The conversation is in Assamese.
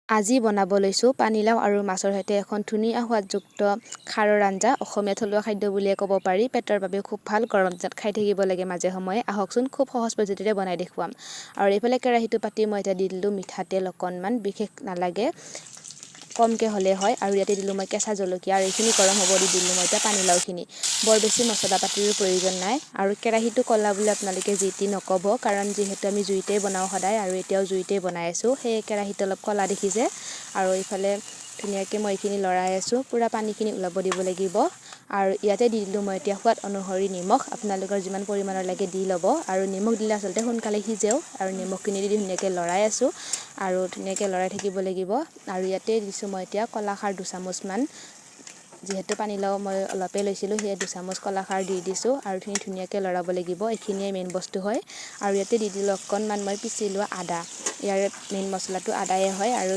আজি বনাব লৈছোঁ পানীলাও আৰু মাছৰ সৈতে এখন ধুনীয়া সোৱাদযুক্ত খাৰৰ আঞ্জা। অসমীয়া থলুৱা খাদ্য বুলিয়ে ক'ব পাৰি। পেটৰ বাবে খুব ভাল, গৰম দিনত খাই থাকিব লাগে মাজে সময়ে। আহকচোন, খুব সহজ পদ্ধতিৰে বনাই দেখুৱাম। আৰু এইফালে কেৰাহীটো পাতি মই এতিয়া দি দিলোঁ মিঠাতেল অকণমান, বিশেষ নালাগে, কমকৈ হ'লে হয়। আৰু ইয়াতে দিলোঁ মই কেঁচা জলকীয়া আৰু এইখিনি গৰম হ'ব দি দিলোঁ মই এতিয়া পানীলাওখিনি। বৰ বেছি মছলা পাতিৰো প্ৰয়োজন নাই। আৰু কেৰাহীটো ক'লা বুলি আপোনালোকে যি টি নক'ব, কাৰণ যিহেতু আমি জুইতেই বনাওঁ সদায় আৰু এতিয়াও জুইতেই বনাই আছোঁ, সেয়ে কেৰাহীটো অলপ ক'লা দেখিছে। আৰু এইফালে ধুনীয়াকৈ মই এইখিনি লৰাই আছোঁ, পূৰা পানীখিনি ওলাব দিব লাগিব। আৰু ইয়াতে দি দিলোঁ মই এতিয়া সোৱাদ অনুসৰি নিমখ। আপোনালোকৰ যিমান পৰিমাণৰ লাগে দি ল'ব। আৰু নিমখ দিলে আচলতে সোনকালে সিজেও। আৰু নিমখখিনি দি ধুনীয়াকৈ লৰাই আছোঁ আৰু ধুনীয়াকৈ লৰাই থাকিব লাগিব। আৰু ইয়াতে দিছোঁ মই এতিয়া কলাখাৰ দুচামুচমান। যিহেতু পানীলাও মই অলপেই লৈছিলোঁ, সেয়ে দুচামুচ কলাখাৰ দি দিছোঁ। আৰু এইখিনি ধুনীয়াকৈ লৰাব লাগিব, এইখিনিয়ে মেইন বস্তু হয়। আৰু ইয়াতে দি দিলোঁ অকণমান মই পিচি লোৱা আদা। ইয়াৰে মেইন মছলাটো আদায়ে হয়। আৰু